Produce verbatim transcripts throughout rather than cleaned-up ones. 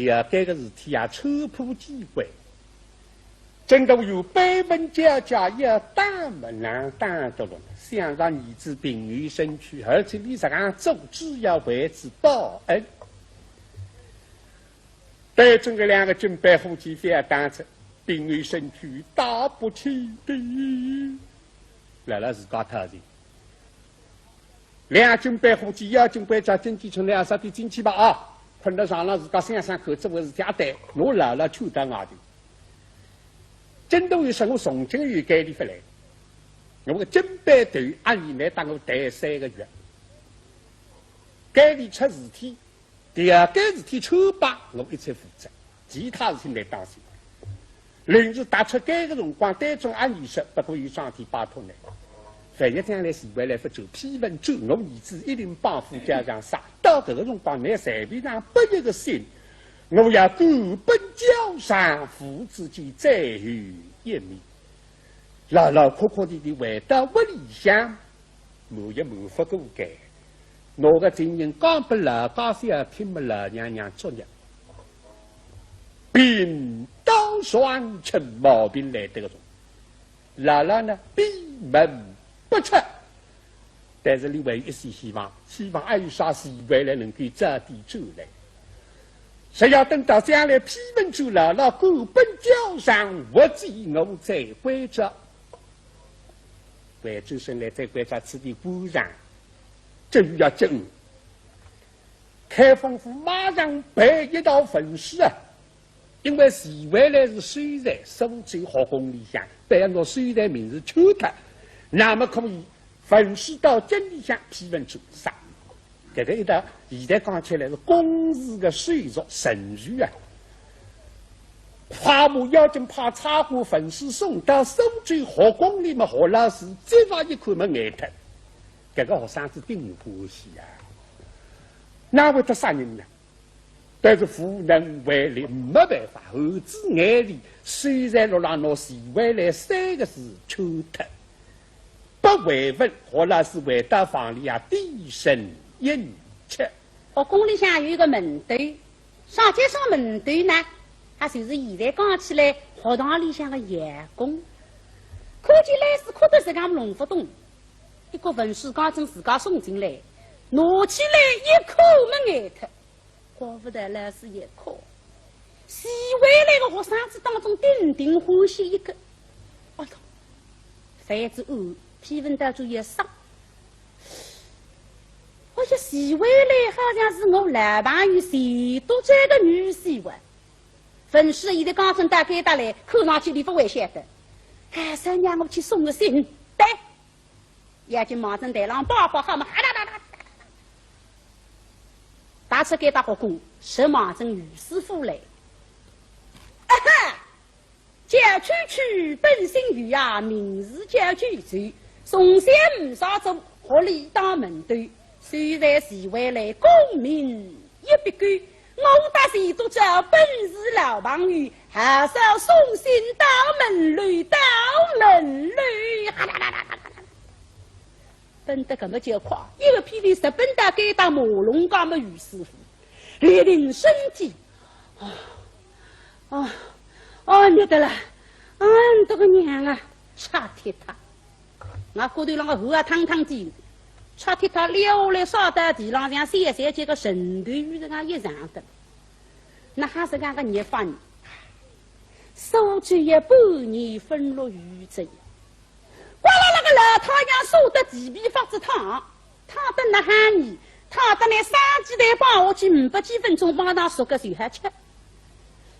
呀，搿个事体啊，戳破机关。真个有百分之九十九要打么，哪打得落呢？想着儿子病危身躯，而且俚实梗做主要为之报恩。对准搿两个军备伙计覅打出，病危身躯打不起的。老老自家讨情。 两军备伙计要紧关照，进去，从两三点进去吧啊！困到床浪自家想想看，做个事体啊对，我老老劝到外头。真个有啥我从今有该里勿来，我个军备头按理来搭我谈三个月，该里出事体，第二该事体穿帮，我一切负责，其他事体来当心。 临时踏出该个辰光，对准阿二说，不过有桩事体拜托倷。万一将来徐惠兰勿走，批文转，我儿子一定帮扶加上杀。到搿个辰光，倷随便哪能拨一个信，我要赶奔焦上，父子间再会一面。老老哭哭啼啼回到屋里向， 瞒也瞒勿过该。拿个情形讲拨老家小听么，老娘娘作孽。病到床前，毛病来得个重。老老呢，闭门不出。但是俚还有一丝希望，希望阿二徐惠兰能够早点转来。只要等到将来批文转，老老赶奔焦上，或者我再关照。 回转身来再关照此地官场，这又要紧。开封府马上备一道文书啊，因为徐惠兰是收在苏州学宫里向，必要拿收在名字去脱，那么可以文书到京里向批文转上。 搿个一道，现在讲起来是公事个手续程序啊。快马要紧跑，差官文书送到苏州学宫里么，何老师接牢一看么呆脱。搿个学生子顶欢喜啊，哪会得杀人呢？但是无能为力，没办法，厚着眼泪，手在落浪拿徐惠兰三个字去脱。 不回文，何老师回到房里啊，低声饮吃。学宫里向有一个门徒，啥叫啥门徒呢？也就是现在讲起来，学堂里向个员工。看见老师哭得实梗弄勿懂，一个文书刚正自家送进来，拿起来一看么呆脱。 怪勿得老师也哭。徐惠兰个学生子当中顶顶欢喜一个。哎哟，犯仔案，批文到转也杀。哎呀，徐惠兰好像是我老朋友钱笃笤个女婿哇。文书现在刚正到该搭来，看上去俚勿会晓得。哎，三娘，我去送个信。对。 要紧望准台浪摆摆好么，哈哒哒哒哒哒哒，踏出该搭学宫，直望准御史府来。啊哈！焦区区本姓于啊，名字焦九州，从小无啥做，学里当门徒，虽然是为来功名 一笔勾，我搭钱笃笤本是老朋友，还是要送信到门楼，到门楼。哈啦啦啦啦啦啦。奔得搿么叫快，一个霹雳直奔到该搭马龙街么御史府，立定身体。哦，哦，哦，热得了，啊，你这个娘啊，擦脱它。 我骨头浪个汗啊汤汤渧，擦脱它撩下来，扫到地浪向，小小节个尘头雨实梗一场得。哪哈实梗个热法呢？苏州也半年朆落雨哉。刮了那个老太阳，晒得地皮发仔烫，烫得哪哈呢？烫得拿生鸡蛋放下去，呒不几分钟，马上熟个就好吃。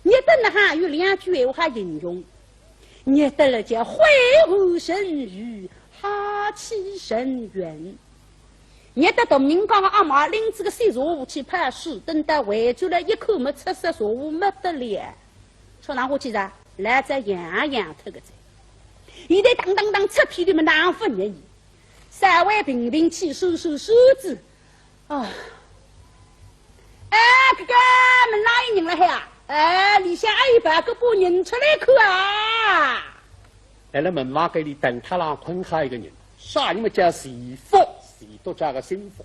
热得哪哈，有两句闲话好形容。 热得了叫挥汗成雨，哈气成云。热得大人家个阿妈拎仔个雪茶壶去泡水，等到回转来一看么，赤色茶壶没得了。说哪哈去哉？老早养养脱个哉。现在当当当，赤屁里么哪勿热意？稍微平平气，收收收仔， 啊。哎，搿个门浪有人了海啊？哎，里向还有白个把人出来看啊。辣辣门房间里等脱浪困好一个人，啥人么叫钱福，钱笃笤个心腹。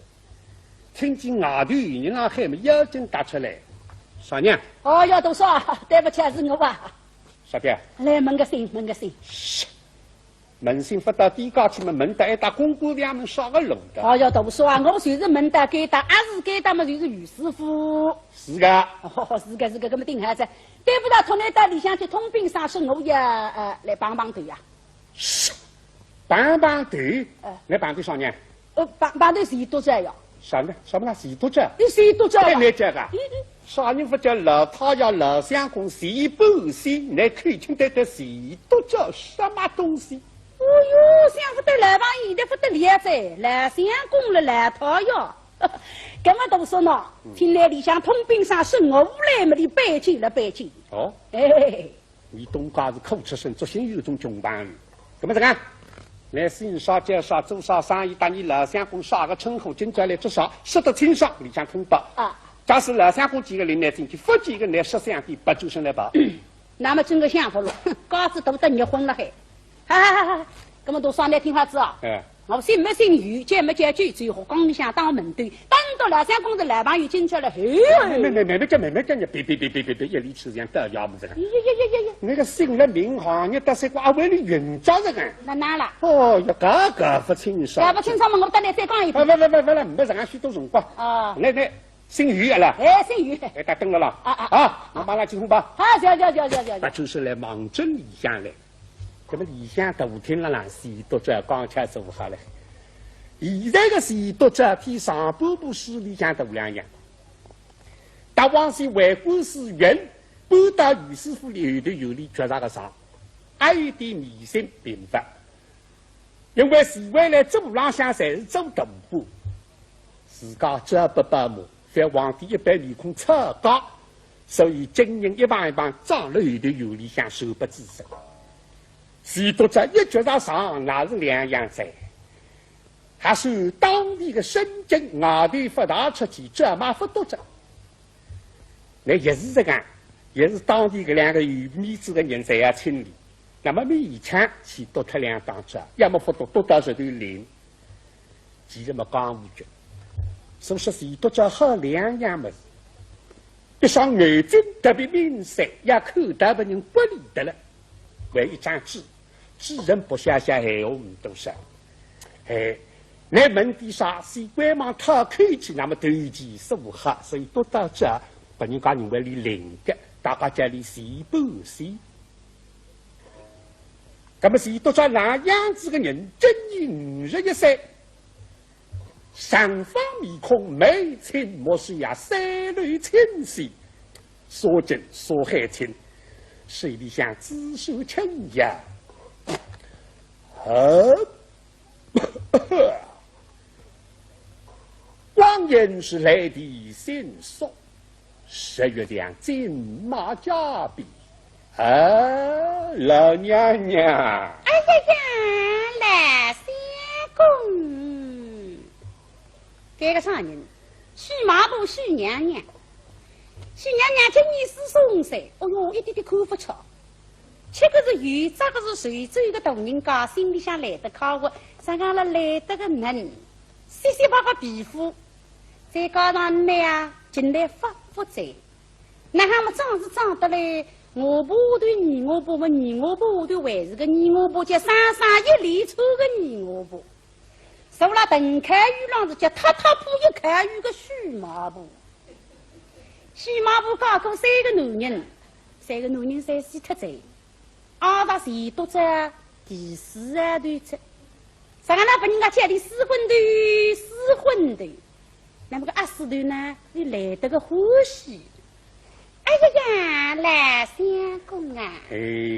听见外头有人浪喊么，要紧踏出来。啥人？哦哟，大叔，对勿起，是我啊。啥个？来问个信，问个信。嘘，问信勿到底界去嘛，问到一搭公馆里向问啥个路的？哦哟，大叔啊，我就是问到该搭，阿是该搭嘛，就是于师傅。是个。哦，是个，是个，搿么顶好哉。对勿啦，托倷到里向去通禀声，说我也，呃，来碰碰头呀。嘘，碰碰头？哎。来碰头啥人？呃，碰，碰头钱笃笤呀。啥呢？什么叫钱笃笤？你钱笃笤呀？哎，倷讲个？嗯，嗯。啥人勿叫老太爷、老相公钱半仙，倷口清得得钱笃笤什么东西？哦哟，想勿到老朋友现在勿得了哉，老相公了，老太爷。搿么大叔喏，嗯。请来里向通禀声，说我来么，俚背起了，背起。哦。哎。 伲东家是苦出身，做生意有种穷朋友。搿么搿能，倷姓啥叫啥，做啥生意，搭伲老相公啥个称呼，今朝来做啥，说得清爽，里向通报。啊。假使老相公几个人呢，进去，勿几个呢，说相点，勿转身来跑。那么真个想勿落，哼，架子大得热昏了海。哈哈哈哈，搿么大叔倷听好仔啊。哎。 我姓么姓于，叫么叫九，最后讲里向当门对，当到老相公是老朋友进去了，嘿。慢慢慢慢讲，慢慢讲，倷别别别别别别，一里吃香，倒要么这个。呀呀呀呀呀！那个姓了名行，倷搭啥个阿会里运作这个？哪哪啦？哦哟，搿个勿清爽。搿勿清爽嘛，我搭倷再讲一遍。勿勿勿勿勿，没这样许多辰光。啊。来来，姓于啊啦？哎，姓于。哎，搭等了啦。啊啊。啊，我马上进红包。啊，行行行行行行。拿出手来，望准里向来。 搿么里向大厅浪啦，钱笃笤讲起来是勿好了。现在个钱笃笤比上半部书里向大两样。搭往昔为官是员，搬到于师傅里后头有俚觉着个啥，还有点迷信并勿。因为徐惠兰做浪向侪是做大官，自家朝不保暮， 反皇帝一般面孔吵架，所以金银一棒一棒装了后头有里向受不仔身。钱笃笤一觉着上，那是两样哉。还是当地个生津，外头勿大出去，转卖勿多着。那也是这样，也是当地搿两个有面子个人侪要请俚，那么勉强去多脱两档子，要么勿多，多到实头零。 其实么讲勿绝。所以说钱笃笤好两样物事，一双眼睛特别敏锐，要看到别人骨里得了，还一张嘴，嘴唇薄下下闲话呒多少。哎，倷问点啥，先关望讨口气，那么投其所好，所以笃笤啊，拨人家认为俚灵个，大家叫俚钱半仙。 搿么钱笃笤哪样子个人？今年五十一岁，长发面孔，眉清目秀呀，三绺青丝，纱巾纱海青，手里向紫扇轻摇。呃， 光阴是泪滴星宿，日月亮金马加鞭。啊，老娘娘。哎呀呀，老相公。搿个啥人？许妈婆许娘娘。许娘娘今年四十五岁，哦哟，一点点看勿出。 吃个是油，着个是绸，做一个大人家，心里向来得快活，啥讲了来得个嫩，细细白白皮肤，再加上呢啊，近来发福哉。那么长是长得来，外婆下头二外婆么，二外婆下头还是个二外婆，叫生生一连串个二外婆。坐辣藤烤鱼浪是叫塌塌铺一烤鱼个许妈婆。许妈婆嫁过三个男人，三个男人侪死脱哉。 阿爸钱笃笤第四个头哉。啥个呢？拨人家叫俚死昏头，死昏头。那么个阿死头呢，俚来得个欢喜。哎呀呀，老相公啊！哎，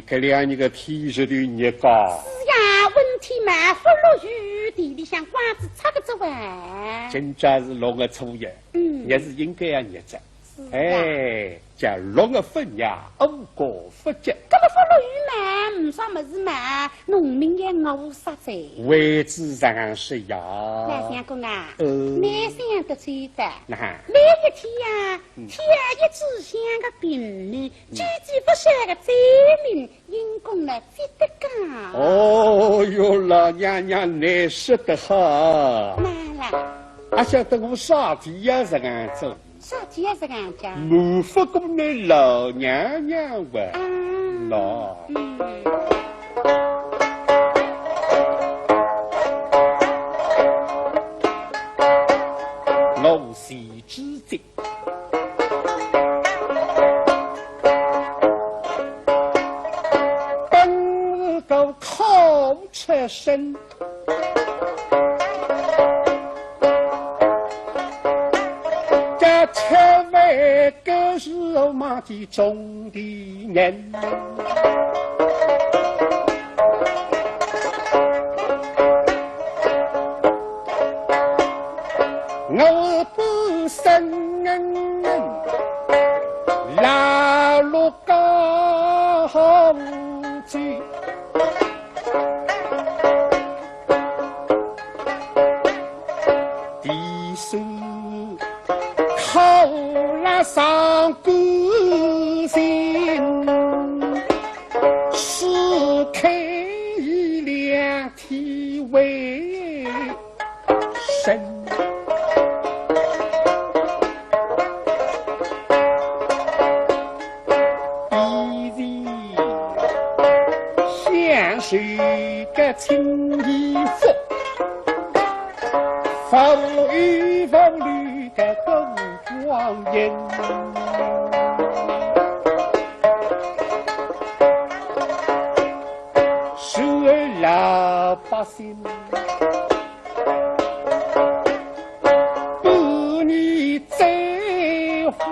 搿两日个天时头热个。是呀，温天嘛，勿落雨，地里向瓜子插个子哇。今朝是六月初一，嗯。也是应该要热哉。 是啊。哎，叫六月勿热，五谷勿结。搿么勿落雨嘛，呒啥物事嘛，农民也饿煞哉。为之然是呀。老相公啊，呃。倷想得周到。哪哈？每一天呀，嗯。天一炷香个平民，嗯。几几勿少个灾民， 因公呢，值得讲。哦哟，老娘娘，倷说得好。哪啦？阿晓得我啥体要这样做？啥体也是俺家。瞒不过你老娘娘哇。啊。喏。嗯。我是知己。本是个苦出身。 这千万个是我们的中的人。我本身老路高走。 第三，考了上官心，是开两天为生。 以前享受个清衣服，无忧无虑个过光阴。受老百姓 半年再花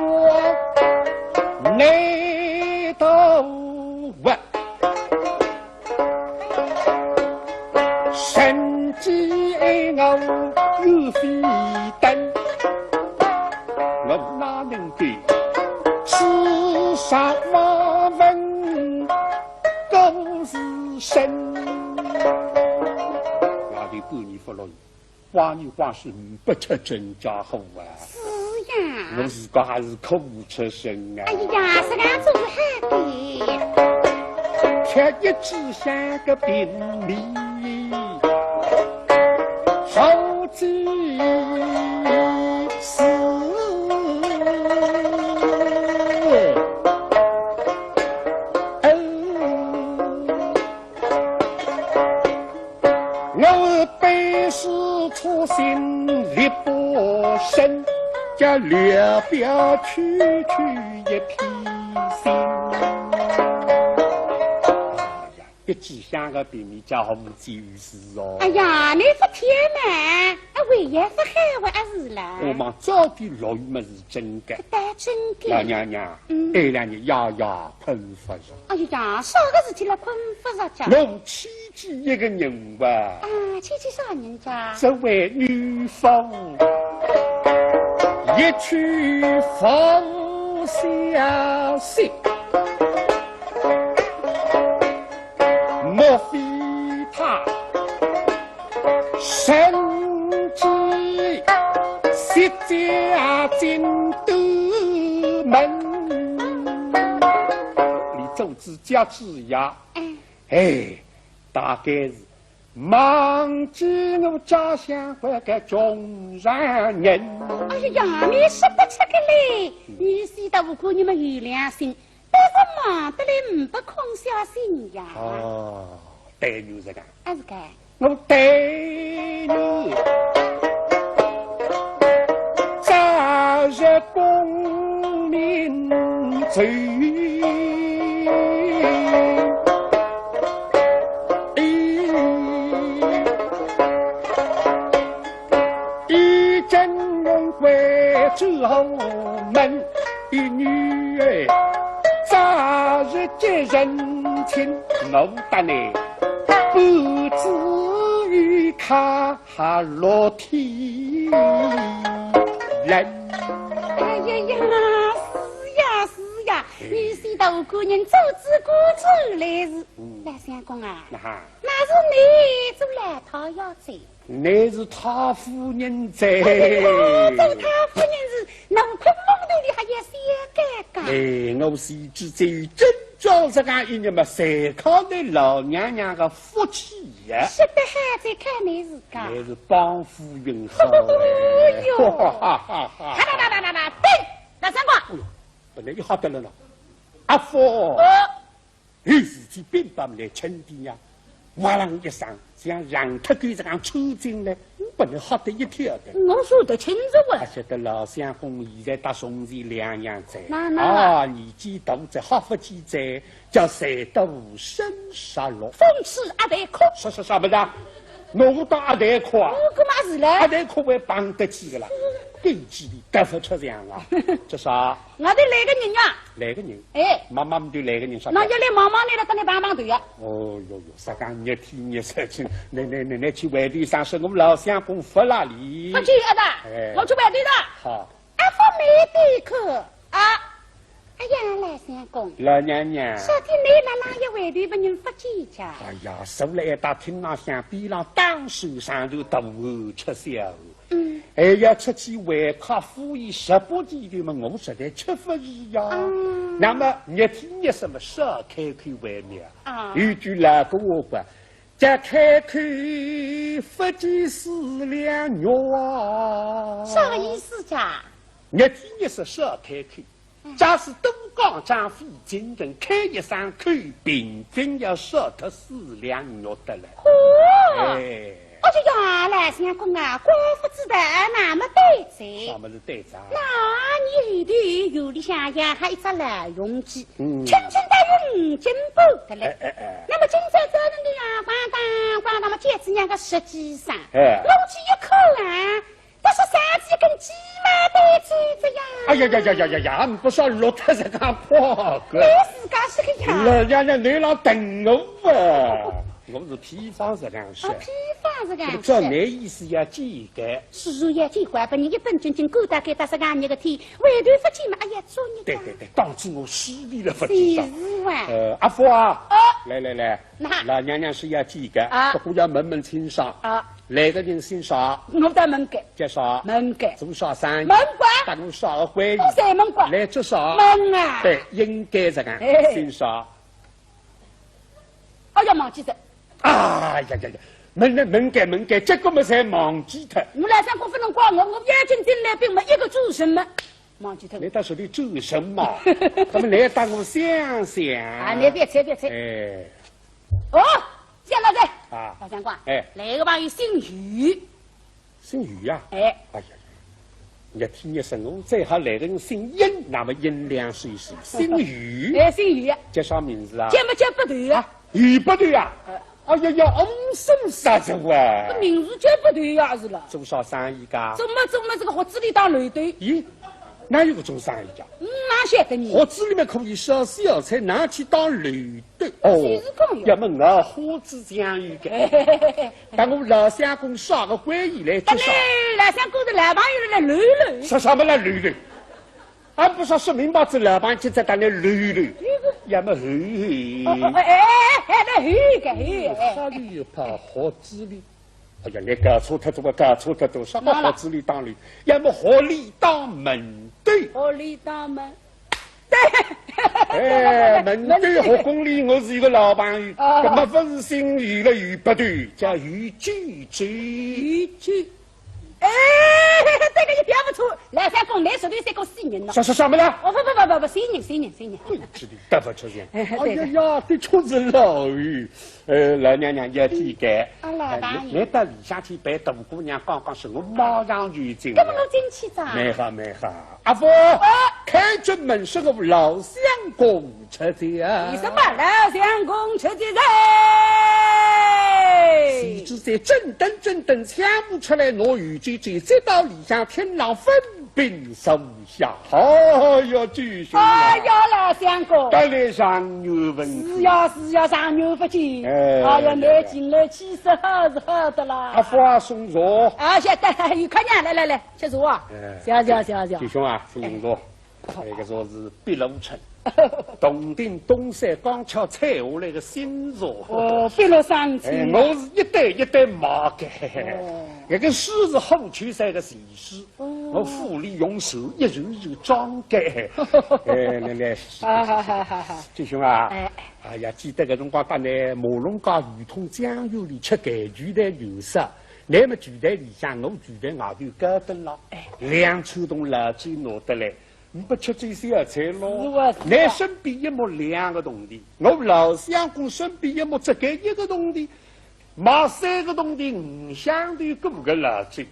难到活，神机爱我又非等，我哪能够吃上望文过日生？外头半年勿落雨， 光雨光是不出真家伙啊。是呀。我自家还是苦出身啊。哎呀，实梗做是好的。吃一支香个便秘，好几次。嗯。 我本是初心力不深，叫略表区区一片心。哎呀，一支香个便秘叫红酒事哦。哎呀，你这天哪，啊，胃也不好啊，是啦。我们早点落雨么是真个。倒真个。老娘娘，嗯。哎，两日夜夜困不着。 哎呀，啥个事体了困不着觉？我牵记一个人哇。啊，牵记啥人家？这位女夫，一去不消息，莫非她 身居薛家金斗门。你做仔家主呀，哎。哎，大概是忘记我家乡搿个穷人。哎呀，你说不出个嘞，你是大姑娘么有良心， 但是忙得来呒不空闲心呀。哦，对女是讲，啊，是个。我对女早日功名就，已经荣归之后门。 一女儿早日结人亲，我搭你不至于卡落天人。哎呀呀，是呀是呀，你是大官人做仔官之后来是。嗯。老相公啊，那哈。那是你做老太要走。 乃是太夫人哉。哦，做太夫人是，那困梦头里还要小尴尬。哎，我是只只有今朝这样一日嘛，全靠你老娘娘的福气呀。说得好，再看你自家。乃是帮夫运好哎。哦哟。哈哈哈哈。哈啦啦啦啦啦，等一吓得了呢。阿福，有事体禀报倷亲爹呀，哇啷一声，像羊脱狗实梗窜进来，拨倷吓得一跳个。我说得清楚啊。阿晓得老相公现在搭从前两样哉。哪能啊？啊，年纪大哉，吓勿见哉，叫谁都生杀戮。风吹阿呆哭。啥啥啥物事啊？我当阿呆哭啊？我干嘛是嘞？阿呆哭还帮得起个啦？根基里得勿出墙啊。这啥？ 我得来个人呀。来个人？哎。妈妈们就来个人啥？那要来望望倷了，搭倷碰碰头呀。哦哟哟，啥讲热天热事情，倷倷倷倷去外头上说我老相公勿拉里。勿去阿达，哎。我去外头的。好。阿福没对口啊。哎呀，老相公。老娘娘。小弟倷哪能也外头拨人勿见家？哎呀，坐辣一搭厅浪向，边浪打手上头大碗吃小碗。 嗯。还要出去回客，敷衍十八件头嘛，我实在吃勿消呀。嗯。那么热天热事嘛，少开口为妙。啊。有句老古话讲，叫开口勿见四两肉啊。啥个意思家？热天热事少开口， 假使多讲张费精神，开一声口，平均要少脱四两肉得了。哦，哎。我就讲老相公啊，怪勿得，那么对哉。啥么事对哉？那你后头院里向养好一只老雄鸡，嗯。轻轻带有五斤半得了。哎，哎，哎。那么今朝早晨头呀，咣当，咣当么，叫仔娘个十几声，哎。我去一看啊， 但是上次一根鸡毛带走哉呀。哎呀呀呀呀呀呀，勿是落脱实梗跑个。倷自家是个呀。老娘娘，倷辣等我啊！我是批发实梗说。哦，批发实梗说。这个照倷意思要见个。是是要见个，拨人一本正经交代该搭实梗热个天，外头勿见嘛，哎呀，作孽个。对对对，当真我失礼了，勿知道。是啊。呃，阿福啊，哦。来来来，那。老娘娘是要见个，啊。不过要问问清爽。啊。 来个人姓啥？我倒问个。叫啥？问个。做啥生意？问个。搭我啥个关系？我侪问个。来做啥？问啊。对，应该实梗。哎。姓啥？哎呀，忘记脱。哎呀呀呀，问了问个问个，结果么侪忘记脱。我老相公勿能怪我，我眼睛进来并没一个主人么，忘记脱。倷到手里主人嘛，那么来搭我想想。啊，倷覅催，覅催。哎。 哦，想到哉。啊。老相公，哎。来个朋友姓于。姓于呀？哎。哎呀，热天热事，我最好来个人姓殷，那么殷良水水，姓于。哎，姓于。叫啥名字啊？叫么叫北头啊。啊，于北头呀？哎。哎呀呀，嗯，生啥子哇？搿名字叫北头呀，是了。做啥生意个？做么做么搿个盒子里当漏斗。咦，哪有搿种生意个？嗯，哪晓得呢？盒子里面可以烧小菜，拿去当漏 对，哦，就是讲哟。要么我花枝酱油个。嘿嘿嘿嘿。但我老相公啥个关系来介绍？哎，老相公是老朋友来lø lø。说啥么来lø lø？俺不是说明白这老板就在那里lø lø，要么嘿嘿。哦，哦，哎，哎，哎，来嘿个，嘿，哎。啥里有怕盒子里？哎呀，你搞错脱，怎么搞错脱？啥个盒子里当里？要么盒里当门对。盒里当门。 哎，门对后宫里我是一个老朋友，啊。搿么勿是姓于了，于北头，叫于九州。于九，哎，这个一点不错，老相公，倷说的是个死人了。说说什么了？哦，不不不不不，死人死人死人。混吃的，得不出人。哎，哎呀呀，的确是老于。 呃，老娘娘要见个。啊，老大爷。呃，你，你到里向去陪大姑娘讲讲事，我马上就进来。搿么我进去哉。蛮好，蛮好。阿福，啊。开正门，说我老相公出见。为什么老相公出见哉？谁知这正等正等，抢步出来，拿于姐姐接到里向，天上分 禀坐下。哎呀，九兄啊。哎呀，老相公。得来长远勿见。是呀，是呀，长远勿见。哎，哎呀，对，对。倷近来气色好是好得啦。阿福啊，送茶。啊，晓得，有客人，来来来，吃茶啊。哎。谢谢，谢谢。九兄啊，请坐。哎。搿个茶是碧螺春，洞庭东山刚巧采下来个新茶。哦，碧螺生意。哎，我是一代一代买个。哦。搿个书是好秋山个 是，哦。我府里用手一揉就装个。哎，来来，啊，好好好好。九兄啊，哎。哎呀，记得搿辰光搭倷马龙街鱼通酱油里吃搿句台有啥？倷么住台里向，我住台外头高登了，哎。两串铜老酒拿得来，呒不吃酒消愁咯。是啊，是啊。倷身边一目两个铜钿，我老相公身边一目只该一个铜钿，买三个铜钿五香头过个老酒。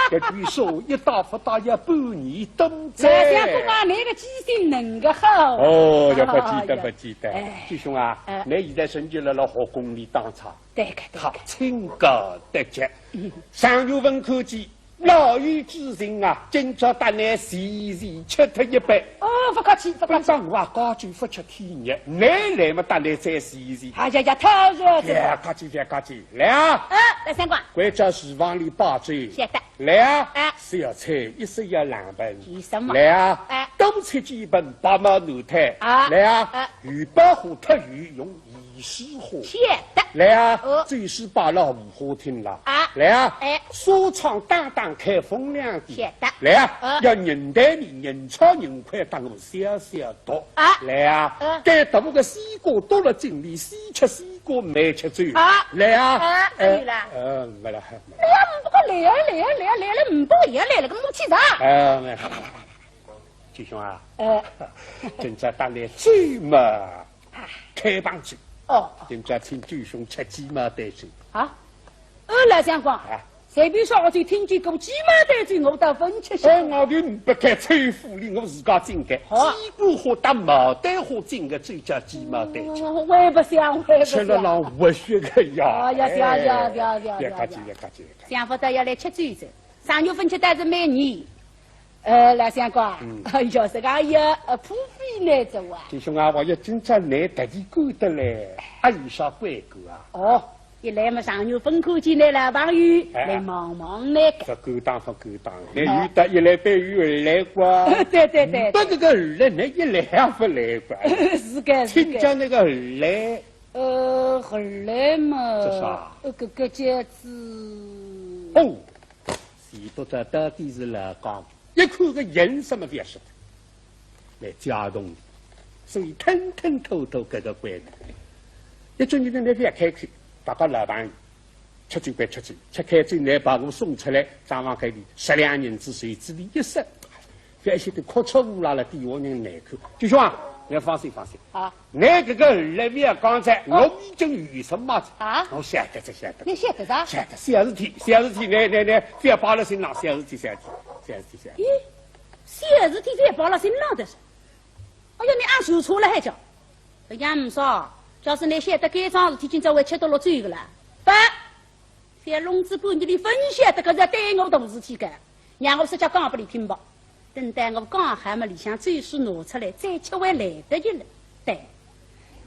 搿据说一打勿打要半年多哉。老相公啊，倷个记性能够好。哦，要勿记得，哎呀，勿记得。哎。舅兄啊，哎。倷现在身体辣辣学宫里当差，对个，对个。好，清高得极。嗯。上月份看见 老友之情啊，今朝搭倷齐齐吃脱一杯。哦，勿客气，勿客气。本当我啊，高酒勿吃天热，倷来么搭倷再齐齐。哎呀呀，太热了。覅客气，覅客气，来啊！哎，老相公。关照厨房里摆酒。晓得。来啊！哎。小菜一式要冷盆。有什么？来啊！哎。多吃几盆白毛奴胎。啊。来啊！哎。鱼包和脱鱼用 一枝花。晓得。来啊，哦。最是摆了五花厅了。啊。来啊，哎。纱窗当当开风凉的。晓得。来啊，哦。要人对面，人潮人快，当我消消毒。啊。来啊，哦。该大个西瓜剁了井里，先吃西瓜，慢吃酒。啊。来啊，啊，哎，还有啦？呃，没了。哎呀，呒不过来啊，来啊，来啊，来了，呒不过也来了，搿么去啥？呃，没了。 舅兄啊，呃。今朝搭倷酒嘛，开棚酒。哦。今朝请舅兄吃鸡毛丹酒。啊？呃，老相公，啊。随便啥个酒，听见过鸡毛丹酒，我倒勿吃些。哎，我就呒不该吹嘘哩，我自家敬个。好啊。鸡冠花搭毛丹花敬个酒叫鸡毛丹酒。哦，还勿像，还勿像。吃了让活血个呀。哎呀，哎，覅，覅，覅，覅，覅客气，覅。覅客气，覅客气。想勿到要来吃酒哉。 上月份吃倒是蛮热。呃，老相公啊，嗯。哎哟，搿个也，呃，破费呢，这哇。舅兄啊，我要今朝倷特地赶得来，阿有啥贵干啊？哦，一来嘛，上月份看见倷老朋友，哎。来望望倷个。勿敢当，勿敢当，倷有得一来半月而来个。对，对，对，呒不搿个而来，倷一来也勿来个。是个，是个。请教倷个而来。 呃，后来嘛，这啥？呃，搿个叫子。哦，徐督察到底是老江湖，一看搿人什么勿要说的，来家动的，所以吞吞吐吐搿个规矩。一种人呢，勿要开口，大家老朋友，吃酒归吃酒，吃开酒，倷把我送出来，账房间里十两银子随仔倷一塞，勿要晓得哭出乌拉了，底下人难看。舅兄啊，倷放心，放心。啊。 倷搿个儿来勿要讲哉，哦。我已经有什么哉？啊？我晓得哉，晓得哉。倷晓得啥？晓得，小事体，小事体，倷，倷，倷，勿要摆辣心浪，小事体，小事体，小事体，小事体。咦，小事体勿要摆辣心浪的是？哎呀，倷阿说错了还叫？搿样呒啥，假使倷晓得该桩事体，今朝会吃得落酒个啦。勿， 覅弄仔半日里勿晓得，搿是要耽误大事体个，让我实梗讲拨倷听吧。等待我讲好么，里向酒水拿出来，再吃还来得及了。对。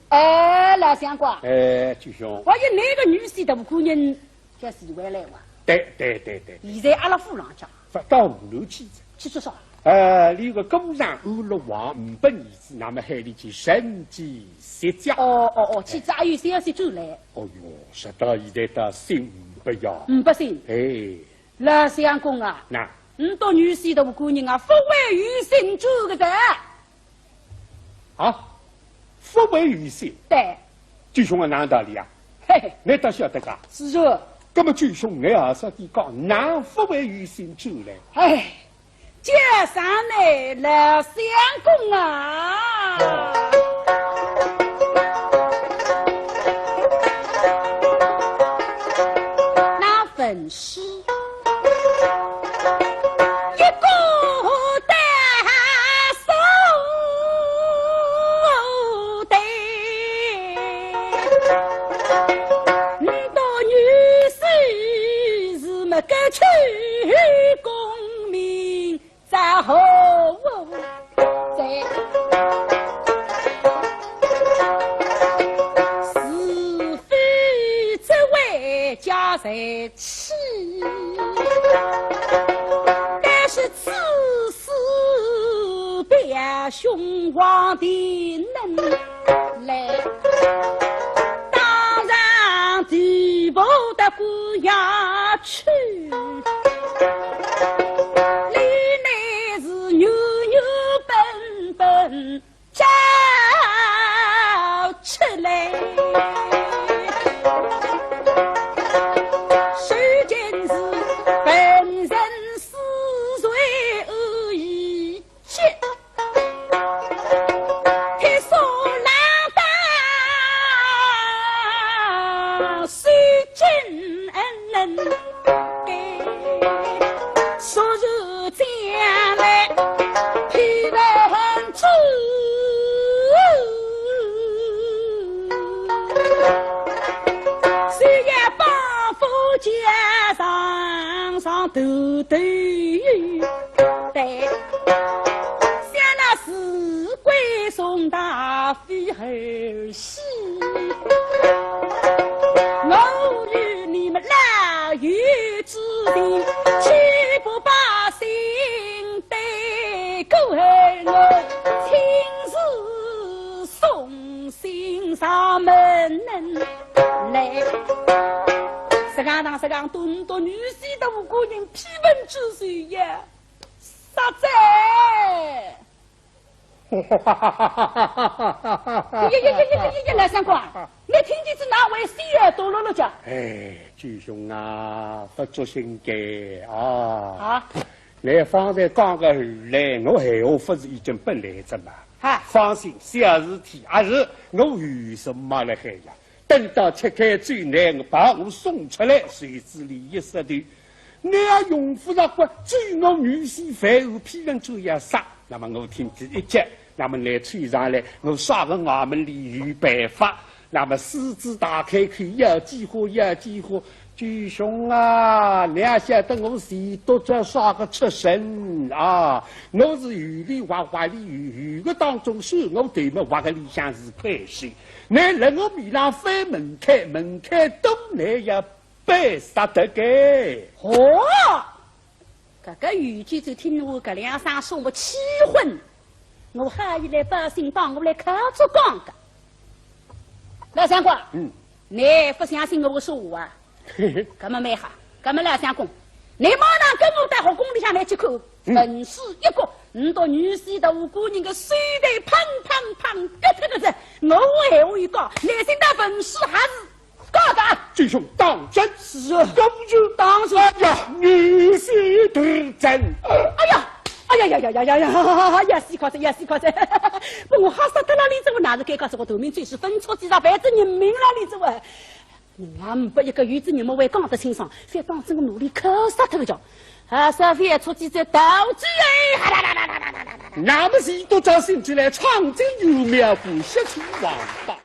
哎，老相公，哎，舅兄。我有哪个女婿大官人叫徐惠兰哇？对，对，对，对。现在阿拉府浪向。勿到河南去哉。去做啥？呃，俚个姑丈安六王呒不儿子，那么喊俚去承继席家。哦，哦，哦，去仔阿有消息转来。 哦哟，直到现在倒信呒不呀。呒不信？哎。老相公啊，哪？倷笃女婿大官人啊，勿会有信转个哉。啊？勿会有信？对。舅兄啊，哪道理啊？嘿嘿。倷倒晓得个？是哦。葛么舅兄，倷阿啥个讲，哪勿会有信转来？哎， 叫声倷老相公啊。那文书一个大手的，倷笃女婿是么个去功名 在何在？是非只为家财气，但是此事表兄皇定能来，当然地步的官衙去。 你乃是原原本本叫出来，如今是本人死罪而已。将来批判主，谁也帮扶家上上头头。对，想那四鬼送大飞而西，我与你们老友之情，岂不把心 对过后，我亲自送信上门来。实梗当实梗，东都女婿大官人批文之罪呀，杀哉！ 呀呀呀呀呀呀呀，老相公，你听见仔哪会笑得落落叫？哎，舅兄啊，勿足心计啊。啊？倷方才讲个后来，我闲话勿是已经本来哉嘛？啊。放心，小事体，阿是我有心么辣海呀。 等到吃开酒呢，把我送出来，谁知俚一失头，倷也用勿着管，只有我女婿犯案，批文者要杀。那么我听仔一急，那么来催上来，我啥个衙门里有办法？那么狮子大开口，要几化，要几化。舅兄啊，倷晓得我是读者啥个出身啊？我是有里挖，挖里有，有个当中手，我对么挖个里向是快手。 倷辣我面浪翻门槛，门槛多，倷要板杀得个。哦，搿个有句就听我搿两声说么气昏，我还以来报信帮我来敲竹杠个。老相公，嗯。倷勿相信我说话啊？搿么蛮好，搿么老相公，倷马上跟我到学宫里向来去看，嗯。文书一角，倷笃女婿大官人个手头砰砰砰割脱个哉，我闲话一讲，倷现在文书还是 讲讲。舅兄当真？是啊。公主当真？哎呀，女婿当真。哎呀，哎呀呀呀呀呀呀，要死快哉，要死快哉！拨我吓煞脱了，李子文哪是该讲说个头名最是分错几场，犯仔人命了，李子文。人家呒不一个有仔人么会讲得清爽，反当真个拿俚敲杀脱个叫。啊，啥非要出几只刀子哎！那么是都找醒起来，闯进有庙府，吸取王法。